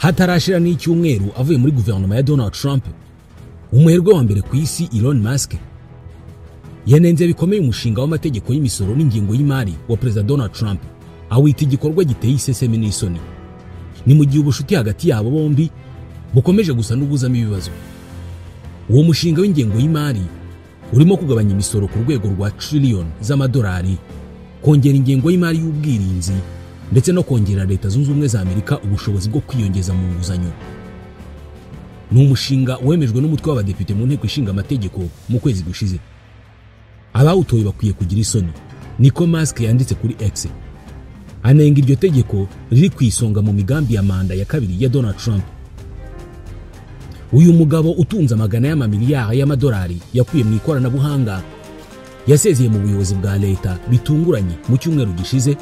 Hatarashira n'icyumweru avuye muri guverinoma ya Donald Trump, umuherwe wa mbere ku isi Elon Musk yanenze bikomeye umushinga w'amategeko y'imisoro n'ingengo y'imari wa Perezida Donald Trump, awita igikorwa giteye isesemi n'isoni. Ni mu gihe ubushuti hagati yabo bombi bukomeje gusa n'ubuzamo ibibazo. Uwo mushinga w'ingengo y'imari urimo kugabanya imisoro ku rwego rwa trillion z'amadolari, kongera ingengo y'imari y'ubwirinzi ndetse no kongerera Leta Zunze Ubumwe za Amerika ubushobozi bwo kwiyongeza mu nguzanyo. Ni umushinga wemejwe n'umutwe w'abadepite mu nteko ishinga amategeko mu kwezi gushize. Abawutoye bakwiye kugira isoni, niko Musk yanditse kuri X, anenga iryo tegeko riri ku isonga mu migambi ya manda ya kabiri ya Donald Trump. Uyu mugabo utunze amagana y'amamiliyari y'amadolari yakuye mu ikoranabuhanga yasezeye mu buyobozi bwa leta bitunguranye mu cyumweru gishize,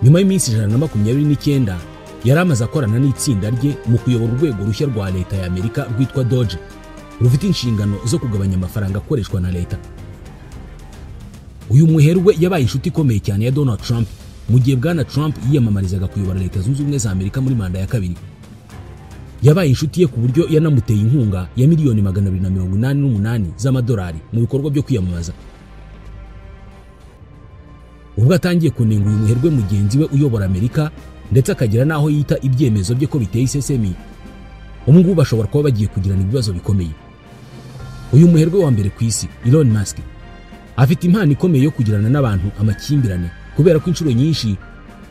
nyuma y'iminsi 129 yari amaze akorana n'itsinda rye mu kuyobora urwego rushya rwa leta ya Amerika rwitwa DOGE, rufite inshingano zo kugabanya amafaranga akoreshwa na leta. Uyu muherwe yabaye inshuti ikomeye cyane ya Donald Trump mu gihe Bwana Trump yiyamamarizaga kuyobora Leta Zunze Ubumwe za Amerika muri manda ya kabiri. Yabaye inshuti ye ku buryo yanamuteye inkunga ya miliyoni 288 z'amadolari mu bikorwa byo kwiyamamaza. Ubwo atangiye kunenga uyu muherwe mugenzi we uyobora Amerika, ndetse akagira n'aho yita ibyemezo bye ko biteye isesemi, ubu ngubu bashobora kuba bagiye kugirana ibibazo bikomeye. Uyu muherwe wa mbere ku isi Elon Musk afite impano ikomeye yo kugirana n'abantu amakimbirane, kubera ko inshuro nyinshi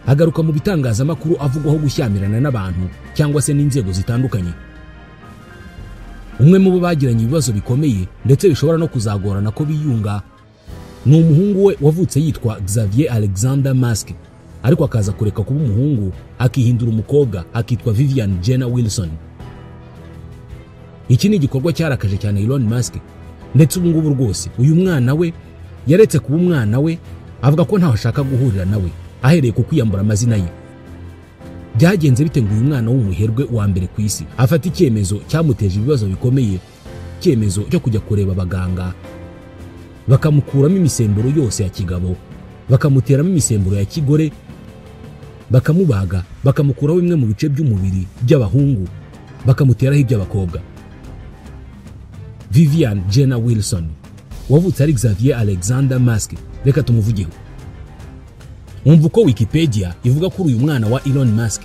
agaruka mu bitangazamakuru avugwaho gushyamirana n'abantu cyangwa se n'inzego zitandukanye. Umwe mu bo bagiranye ibibazo bikomeye ndetse bishobora no kuzagorana ko biyunga ni umuhungu we wavutse yitwa Xavier Alexander Musk, ariko akaza kureka kuba umuhungu akihindura umukobwa akitwa Vivian Jenner Wilson. Iki ni igikorwa cyarakaje cyane Elon Musk, ndetse ubu ngubu rwose uyu mwana we yaretse kuba umwana we, avuga ko ntaho ashaka guhurira nawe, ahereye ku kwiyambura amazina ye. Byagenze bite ngo uyu mwana w'umuherwe wa mbere ku isi afate icyemezo cyamuteje ibibazo bikomeye, icyemezo cyo kujya kureba abaganga bakamukuramo imisemburo yose ya kigabo, bakamuteramo imisemburo ya kigore, bakamubaga, bakamukuraho bimwe mu bice by'umubiri by'abahungu, bakamuteraho iby'abakobwa. Vivian Jenner Wilson wavutse ari Xavier Alexander Musk, reka tumuvugeho. Umva uko Wikipedia ivuga kuri uyu mwana wa Elon Musk.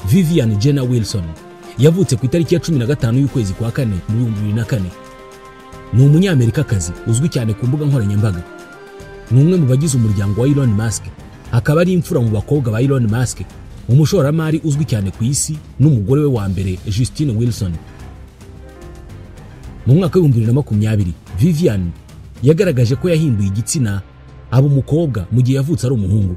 Vivian Jenner Wilson yavutse ku itariki ya 15 y'ukwezi kwa kane mu 2004. Ni umunyamerikakazi uzwi cyane ku mbuga nkoranyambaga. Ni umwe mu bagize umuryango wa Elon Musk, akaba ari imfura mu bakobwa ba Elon Musk, umushoramari uzwi cyane ku isi, n'umugore we wa mbere Justine Wilson. Mu mwaka wa 2020 Vivian yagaragaje ko yahinduye igitsina aba umukobwa mu gihe yavutse ari umuhungu.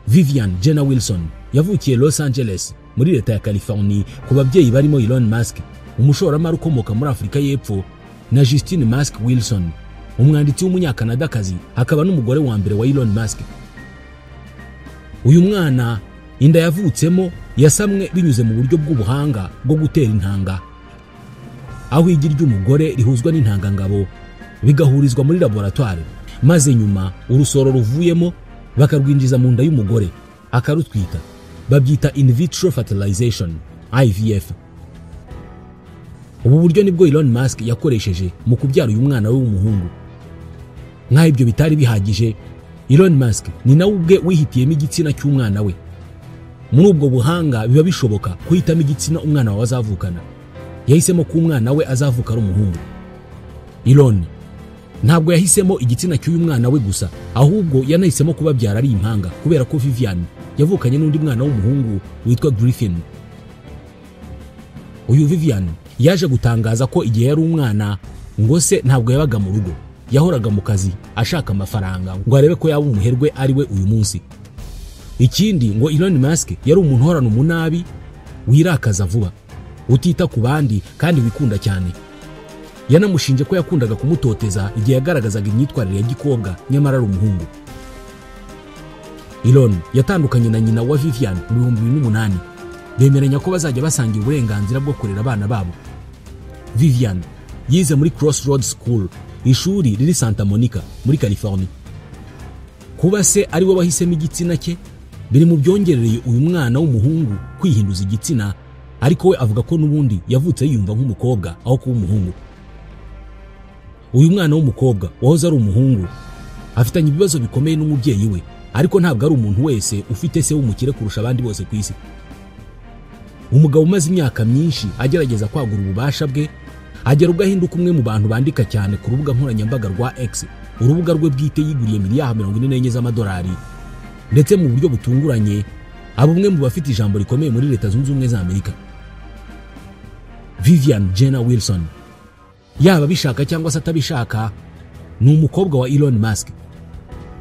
Vivian Jenner Wilson yavukiye Los Angeles muri leta ya California ku babyeyi barimo Elon Musk, umushoramari ukomoka muri Afurika y'Epfo, na Justine Musk Wilson, umwanditsi w'umunyakanadakazi akaba n'umugore wa mbere wa Elon Musk. Uyu mwana inda yavutsemo yasamwe binyuze mu buryo bw'ubuhanga bwo gutera intanga, aho igi ry'umugore rihuzwa n'intangangabo bigahurizwa muri laboratoire, maze nyuma urusoro ruvuyemo bakarwinjiza mu nda y'umugore akarutwita. Babyita in vitro fertilization, IVF. Ubu buryo nibwo Elon Musk yakoresheje mu kubyara uyu mwana we w'umuhungu. Nk'aho ibyo bitari bihagije, Elon Musk ni nawe ubwe wihitiyemo igitsina cy'umwana we. Muri ubwo buhanga biba bishoboka kuhitamo igitsina umwana wawe azavukana. Yahisemo ko umwana we azavuka ari umuhungu. Elon ntabwo yahisemo igitsina cy'uyu mwana we gusa, ahubwo yanahisemo kubabyara ari impanga, kubera ko Vivian yavukanye n'undi mwana w'umuhungu witwa Griffin. Uyu Vivian yaje gutangaza ko igihe yari umwana ngo se ntabwo yabaga mu rugo, yahoraga mu kazi ashaka amafaranga ngo arebe ko yaba umuherwe ari we uyu munsi. Ikindi ngo Elon Musk yari umuntu uhorana umunabi, wirakaza vuba, utita ku bandi kandi wikunda cyane. Yanamushinje ko yakundaga kumutoteza igihe yagaragazaga imyitwarire ya gikobwa nyamara ari umuhungu. Elon yatandukanye na nyina wa Vivian mu 2008, bemeranya ko bazajya basangira uburenganzira bwo kurera abana babo. Vivian yize muri Crossroads School, ishuri riri Santa Monica muri California. Kuba se ari we wahisemo igitsina cye biri mu byongerereye uyu mwana w'umuhungu kwihinduza igitsina, ariko we avuga ko n'ubundi yavutse yiyumva nk'umukobwa aho kuba umuhungu. Uyu mwana w'umukobwa wahoze ari umuhungu afitanye ibibazo bikomeye n'umubyeyi we, ariko ntabwo ari umuntu wese ufite se w'umukire kurusha abandi bose ku isi. Umugabo umaze imyaka myinshi agerageza kwagura ububasha bwe, agera ubwo ahinduka umwe mu bantu bandika cyane ku rubuga nkoranyambaga rwa X, urubuga rwe bwite yiguriye miliyari 44 z'amadolari, ndetse mu buryo butunguranye aba umwe mu bafite ijambo rikomeye muri Leta Zunze Ubumwe za Amerika. Vivian Jenner Wilson, yaba abishaka cyangwa se atabishaka, ni umukobwa wa Elon Musk.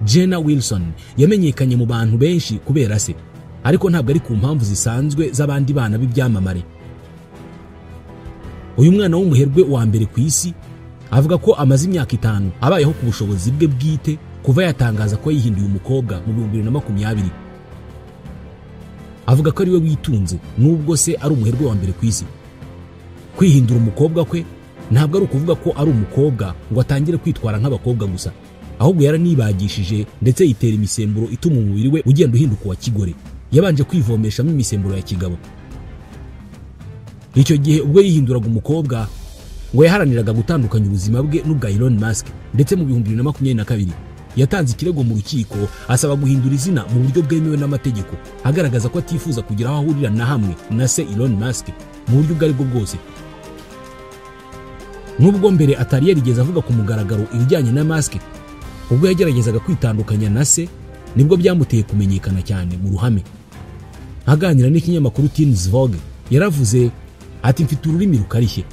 Jenner Wilson yamenyekanye mu bantu benshi kubera se, ariko ntabwo ari ku mpamvu zisanzwe z'abandi bana b'ibyamamare. Uyu mwana w'umuherwe wa mbere ku isi avuga ko amaze imyaka 5 abayeho ku bushobozi bwe bwite kuva yatangaza ko yihinduye umukobwa mu 2020. Avuga ko ari we witunze nubwo se ari umuherwe wa mbere ku isi. Kwihindura umukobwa kwe ntabwo ari ukuvuga ko ari umukobwa ngo atangire kwitwara nk'abakobwa gusa, ahubwo yaranibagishije ndetse yitera imisemburo ituma umubiri we ugenda uhinduka wa kigore. Yabanje kwivomeshamo imisemburo ya kigabo. Icyo gihe ubwo yihinduraga umukobwa ngo yaharaniraga gutandukanya ubuzima bwe n'ubwa Elon Musk, ndetse mu 2022 yatanze ikirego mu rukiko asaba guhindura izina mu buryo bwemewe n'amategeko, agaragaza ko atifuza kugira aho ahurira na hamwe na se Elon Musk mu buryo ubwo aribwo bwose. Nubwo mbere atari yarigeze avuga ku mugaragaro ibijyanye na Musk, ubwo yageragezaga kwitandukanya na se nibwo byamuteye kumenyekana cyane mu ruhame. Aganira n'ikinyamakuru Teens Vogue yaravuze ati mfite ururimi rukarishye.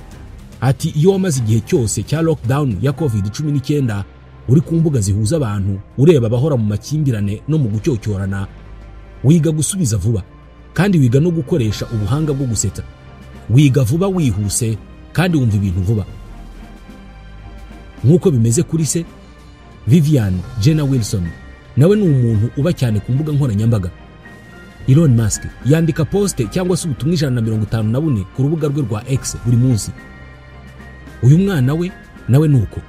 Ati iyo wamaze igihe cyose cya lockdown ya COVID-19 uri ku mbuga zihuza abantu, ureba abahora mu makimbirane no mu gucyocyorana, wiga gusubiza vuba kandi wiga no gukoresha ubuhanga bwo gusetsa. Wiga vuba wihuse kandi wumva ibintu vuba. Nk'uko bimeze kuri se, Vivian Jenner Wilson nawe ni umuntu uba cyane ku mbuga nkoranyambaga. Elon Musk yandika poste cyangwa se ubutumwa 154 ku rubuga rwe rwa X buri munsi. Uyu mwana we nawe nuko.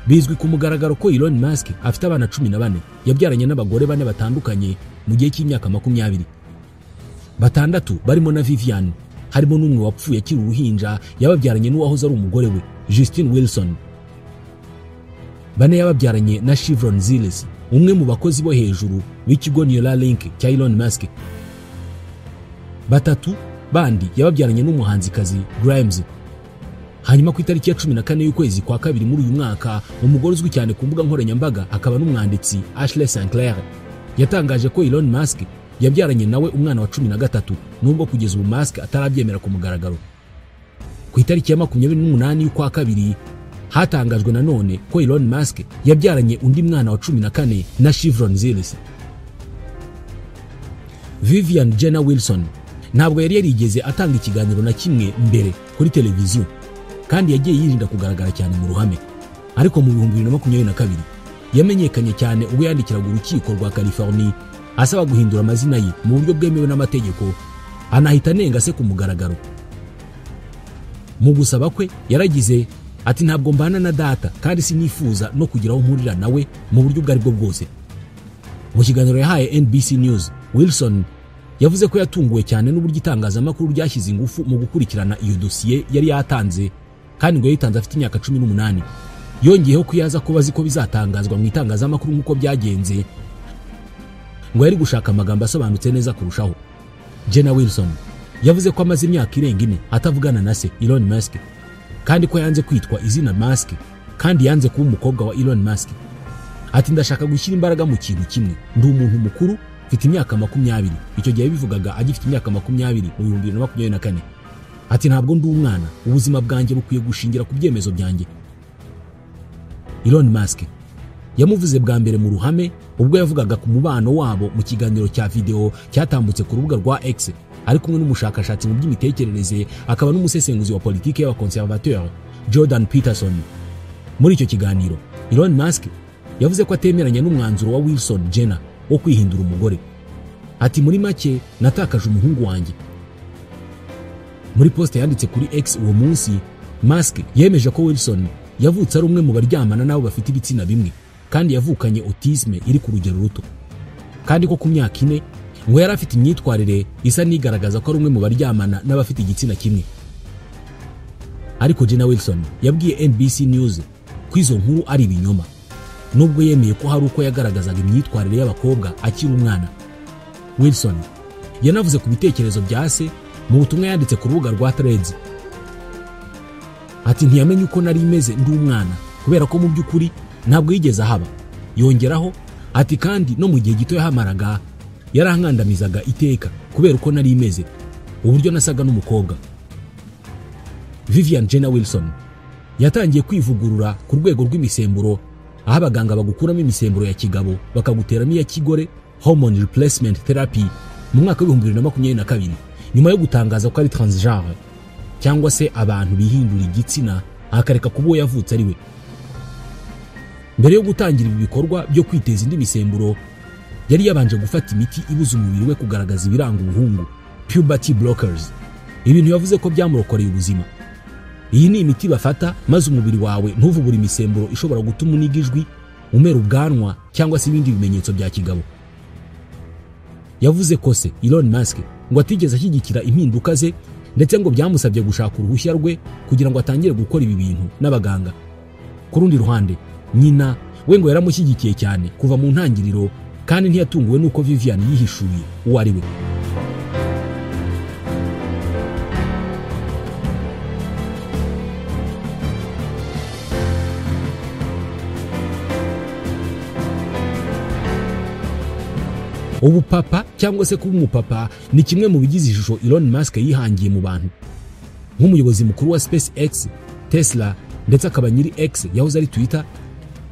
Bizwi ku mugaragaro ko Elon Musk afite abana 14 yabyaranye n'abagore bane batandukanye mu gihe cy'imyaka 20. Batandatu barimo na Vivian, harimo n'umwe wapfuye akiri uruhinja yababyaranye n'uwahoze ari umugore we Justin Wilson. Bane yababyaranye na Chevron Zilis, umwe mu bakozi bo hejuru w'ikigo Neuralink cya Elon Musk. Batatu bandi yababyaranye n'umuhanzikazi Grimes. Hanyuma ku itariki ya 14 y'ukwezi kwa kabiri muri uyu mwaka, umugore uzwi cyane ku mbuga nkoranyambaga akaba n'umwanditsi Ashley Sinclair yatangaje ko Elon Musk yabyaranye nawe umwana wa 13, nubwo kugeza ubu Musk atarabyemera ku mugaragaro. Ku itariki ya 28 y'ukwa kabiri hatangajwe nanone ko Elon Musk yabyaranye undi mwana wa 14 na Chevron Zilis. Vivian Jenner Wilson ntabwo yari yarigeze atanga ikiganiro na kimwe mbere kuri televiziyo, kandi yagiye yirinda kugaragara cyane mu ruhame. Ariko mu 2022 yamenyekanye cyane ubwo yandikiraga urukiko rwa California asaba guhindura amazina ye mu buryo bwemewe n'amategeko, anahita anenga se ku mugaragaro. Mu gusaba kwe yaragize ati ntabwo mbana na data kandi sinifuza no kugira aho mpurira nawe mu buryo ubwo aribwo bwose. Mu kiganiro yahaye NBC News, Wilson yavuze ko yatunguwe cyane n'uburyo itangazamakuru ryashyize ingufu mu gukurikirana iyo dosiye yari yatanze, kandi ngo yayitanze afite imyaka 18. Yongeyeho ko yaza kuba azi ko bizatangazwa mu itangazamakuru nk'uko byagenze, ngo yari gushaka amagambo asobanutse neza kurushaho. Jenner Wilson yavuze ko amaze imyaka irenga 4 atavugana na se Elon Musk, kandi ko yanze kwitwa izina Musk, kandi yanze kuba umukobwa wa Elon Musk. Ati ndashaka gushyira imbaraga mu kintu kimwe, ndi umuntu mukuru, mfite imyaka 20. Icyo gihe bivugaga agifite imyaka 20 mu 2024. Ati ntabwo ndi umwana, ubuzima bwanjye bukwiye gushingira ku byemezo byanjye. Elon Musk yamuvuze bwa mbere mu ruhame ubwo yavugaga ku mubano wabo mu kiganiro cya video cyatambutse ku rubuga rwa X, ari kumwe n'umushakashatsi mu by'imitekerereze akaba n'umusesenguzi wa politiki y'abaconservateur Jordan Peterson. Muri icyo kiganiro Elon Musk yavuze ko atemeranya n'umwanzuro wa Wilson Jenner wo kwihindura umugore. Ati muri make natakaje umuhungu wanjye. Muri poste yanditse kuri X uwo munsi, Musk yemeje ko Wilson yavutse ari umwe mu baryamana nabo bafite ibitsina bimwe, kandi yavukanye autisme iri ku rugero ruto, Kandi ko ku myaka 4 ngo yari afite imyitwarire isa n'igaragaza ko ari umwe mu baryamana n'abafite igitsina kimwe. Ariko Jenna Wilson yabwiye NBC News ko izo nkuru ari ibinyoma, nubwo yemeye ko hari uko yagaragazaga imyitwarire y'abakobwa akiri umwana. Wilson yanavuze ku bitekerezo bya se mu butumwa yanditse ku rubuga rwa Threads. Ati ntiyamenye uko nari meze ndi umwana kubera ko mu by'ukuri ntabwo yigeze ahaba. Yongeraho ati kandi no mu gihe gito yahamaraga yarankandamizaga iteka kubera uko nari meze, uburyo nasaga n'umukobwa. Vivian Jenner Wilson yatangiye kwivugurura ku rwego rw'imisemburo, aho abaganga bagukuramo imisemburo ya kigabo bakaguteramo iya kigore, hormone replacement therapy, mu mwaka wa 2022, nyuma yo gutangaza ko ari transgenre cyangwa se abantu bihindura igitsina akareka kuba uwo yavutse ari we. Mbere yo gutangira ibi bikorwa byo kwiteza indi misemburo, yari yabanje gufata imiti ibuza umubiri we kugaragaza ibiranga ubuhungu, puberty blockers, ibintu yavuze ko byamurokoreye ubuzima. Iyi ni imiti bafata maze umubiri wawe ntuvubure imisemburo ishobora gutuma uniga ijwi, umera ubwanwa cyangwa se ibindi bimenyetso bya kigabo. Yavuze ko se Elon Musk ngo atigeze ashyigikira impinduka ze, ndetse ngo byamusabye gushaka uruhushya rwe kugira ngo atangire gukora ibi bintu n'abaganga. Ku rundi ruhande, nyina we ngo yaramushyigikiye cyane kuva mu ntangiriro, kandi ntiyatunguwe nuko Vivian yihishuye uwo ari we. Ubupapa cyangwa se kuba umupapa ni kimwe mu bigize ishusho Elon Musk yihangiye mu bantu. Nk'umuyobozi mukuru wa SpaceX, Tesla ndetse akaba nyiri X yahoze ari Twitter,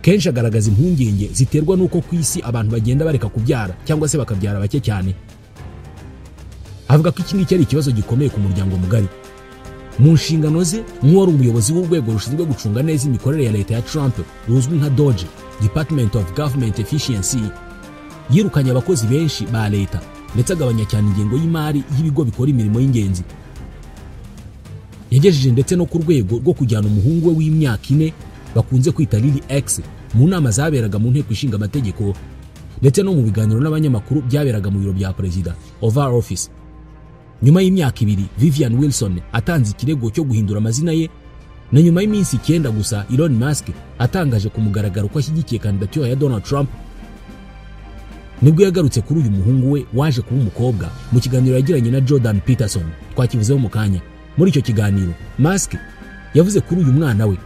kenshi agaragaza impungenge ziterwa n'uko ku isi abantu bagenda bareka kubyara cyangwa se bakabyara bake cyane. Avuga ko iki ngiki ari ikibazo gikomeye ku muryango mugari. Mu nshingano ze nk'uwari umuyobozi w'urwego rushinzwe gucunga neza imikorere ya leta ya Trump ruzwi nka DOGE, Department of Government Efficiency, yirukanye abakozi benshi ba leta ndetse agabanya cyane ingengo y'imari y'ibigo bikora imirimo y'ingenzi. Yagejeje ndetse no ku rwego rwo kujyana umuhungu we w'imyaka 4 bakunze kwita Lily X mu nama zaberaga mu nteko ishinga amategeko ndetse no mu biganiro n'abanyamakuru byaberaga mu biro bya perezida, Oval Office. Nyuma y'imyaka 2 Vivian Wilson atanze ikirego cyo guhindura amazina ye, na nyuma y'iminsi 9 gusa Elon Musk atangaje ku mugaragaro ko ashyigikiye kandidatire ya Donald Trump, nibwo yagarutse kuri uyu muhungu we waje kuba umukobwa mu kiganiro yagiranye na Jordan Peterson twakivuzeho mu kanya. Muri icyo kiganiro Musk yavuze kuri uyu mwana we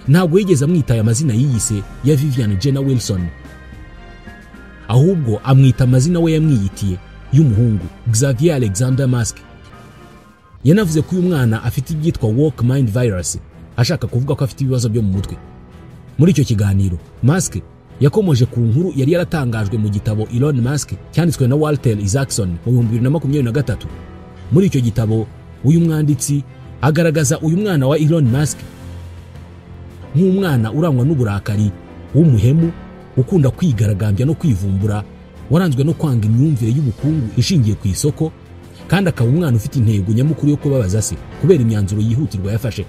ntabwo yigeze amwita amazina yiyise ya Vivian Jenner Wilson, ahubwo amwita amazina we yamwiyitiye y'umuhungu Xavier Alexander Musk. Yanavuze ko uyu mwana afite ibyitwa woke mind virus, ashaka kuvuga ko afite ibibazo byo mu mutwe. Muri icyo kiganiro Musk yakomoje ku nkuru yari yaratangajwe mu gitabo Elon Musk cyanditswe na Walter Isaacson mu 2023. Muri icyo gitabo uyu mwanditsi agaragaza uyu mwana wa Elon Musk nk'umwana urangwa n'uburakari, w'umuhemu, ukunda kwigaragambya no kwivumbura, waranzwe no kwanga imyumvire y'ubukungu ishingiye ku isoko, kandi akaba umwana ufite intego nyamukuru yo kubabaza se kubera imyanzuro yihutirwa yafashe.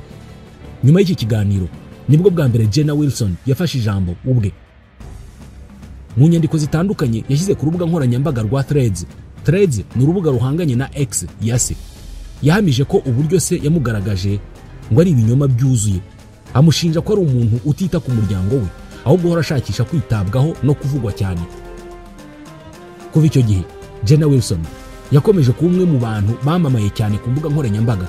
Nyuma y'iki kiganiro nibwo bwa mbere Jenna Wilson yafashe ijambo ubwe. Mu nyandiko zitandukanye yashyize ku rubuga nkoranyambaga rwa Threads. Threads ni urubuga ruhanganye na X ya se. Yahamije ko uburyo se yamugaragaje ngo ari ibinyoma byuzuye, amushinja ko ari umuntu utita ku muryango we, ahubwo uhora ashakisha kwitabwaho no kuvugwa cyane. Kuva icyo gihe Jenna Wilson yakomeje kuba umwe mu bantu bamamaye cyane ku mbuga nkoranyambaga.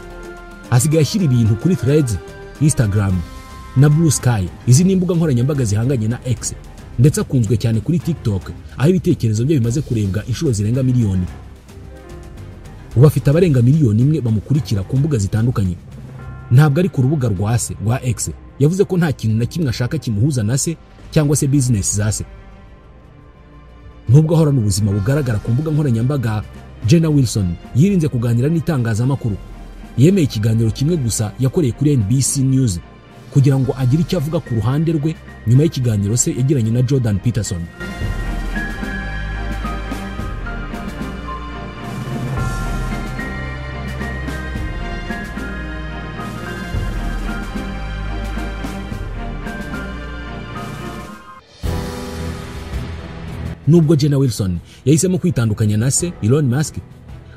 Asigaye ashyira ibintu kuri Threads, Instagram na Blue Sky. Izi ni imbuga nkoranyambaga zihanganye na X, ndetse akunzwe cyane kuri TikTok aho ibitekerezo bye bimaze kurebwa inshuro zirenga miliyoni. Ubu afite abarenga miliyoni 1 bamukurikira ku mbuga zitandukanye. Ntabwo ari ku rubuga rwa se rwa X. Yavuze ko nta kintu na kimwe ashaka kimuhuza na se cyangwa se business za se. Nubwo ahorana ubuzima bugaragara ku mbuga nkoranyambaga, Jenna Wilson yirinze kuganira n'itangazamakuru. Yemeye ikiganiro kimwe gusa yakoreye kuri NBC News kugira ngo agire icyo avuga ku ruhande rwe nyuma y'ikiganiro se yagiranye na Jordan Peterson. Nubwo Jenna Wilson yahisemo kwitandukanya na se Elon Musk,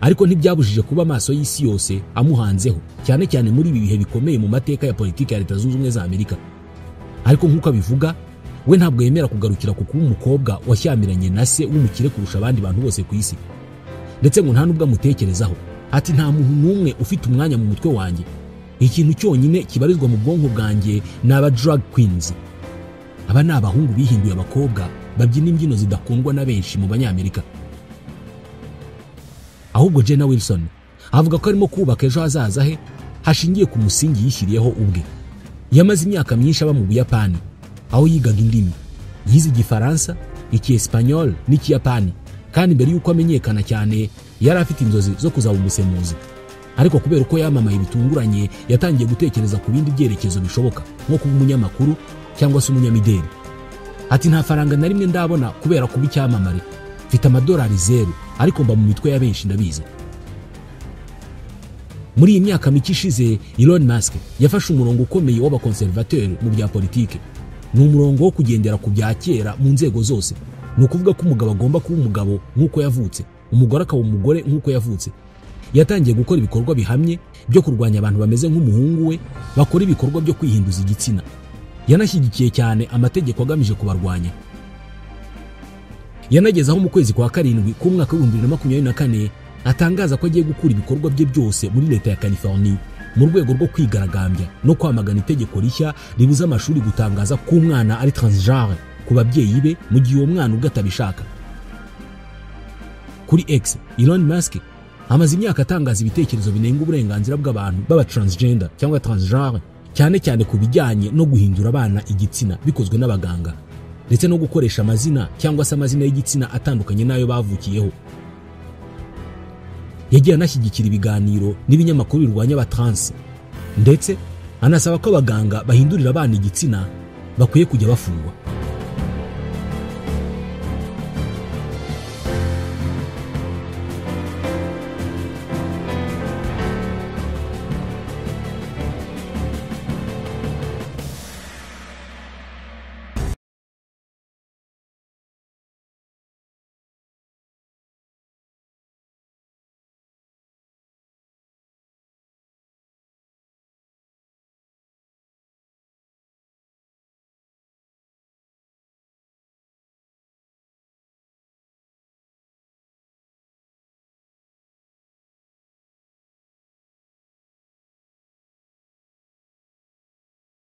ariko ntibyabujije kuba amaso y'isi yose amuhanzeho, cyane cyane muri ibi bihe bikomeye mu mateka ya politiki ya Leta Zunze Ubumwe za Amerika. Ariko nk'uko abivuga, we ntabwo yemera kugarukira ku kuba umukobwa washyamiranye na se w'umukire kurusha abandi bantu bose ku isi, ndetse ngo nta nubwo amutekerezaho. Ati nta muntu n'umwe ufite umwanya mu mutwe wanjye, ikintu cyonyine kibarizwa mu bwonko bwanjye ni aba drag queens. Aba ni abahungu bihinduye abakobwa babyina imbyino zidakundwa na benshi mu Banyamerika. Ahubwo Jenna Wilson avuga ko arimo kubaka ejo hazaza he hashingiye ku musingi yishyiriyeho ubwe. Yamaze imyaka myinshi aba mu Buyapani aho yigaga indimi, yize Igifaransa, Ikiespanyol n'Ikiyapani, kandi mbere y'uko amenyekana cyane yari afite inzozi zo kuzaba umusemuzi. Ariko kubera uko yamamaye bitunguranye, yatangiye gutekereza ku bindi byerekezo bishoboka nko kuba umunyamakuru cyangwa se umunyamideli. Ati nta faranga na rimwe ndabona kubera kuba icyamamare, mfite amadolari 0, ariko mba mu mitwe ya benshi ndabizi. Muri iyi myaka mike ishize, Elon Musk yafashe umurongo ukomeye w'abakonservateri mu bya politike. Ni umurongo wo kugendera ku bya kera mu nzego zose. Ni ukuvuga ko umugabo agomba kuba umugabo nk'uko yavutse, umugore akaba umugore nk'uko yavutse. Yatangiye gukora ibikorwa bihamye byo kurwanya abantu bameze nk'umuhungu we bakora ibikorwa byo kwihinduza igitsina. Yanashyigikiye cyane amategeko agamije kubarwanya. Yanageze aho mu kwezi kwa 7 k'umwaka wa 2024 atangaza ko agiye gukura ibikorwa bye byose muri leta ya California mu rwego rwo kwigaragambya no kwamagana itegeko rishya ribuza amashuri gutangaza ko umwana ari transgenre ku babyeyi be mu gihe uwo mwana ubwe atabishaka. Kuri X, Elon Musk amaze imyaka atangaza ibitekerezo binenga uburenganzira bw'abantu b'aba transgender cyangwa transgenre, cyane cyane ku bijyanye no guhindura abana igitsina bikozwe n'abaganga, ndetse no gukoresha amazina cyangwa se amazina y'igitsina atandukanye n'ayo bavukiyeho. Yagiye anashyigikira ibiganiro n'ibinyamakuru birwanya abatrans, ndetse anasaba ko abaganga bahindurira abana igitsina bakwiye kujya bafungwa.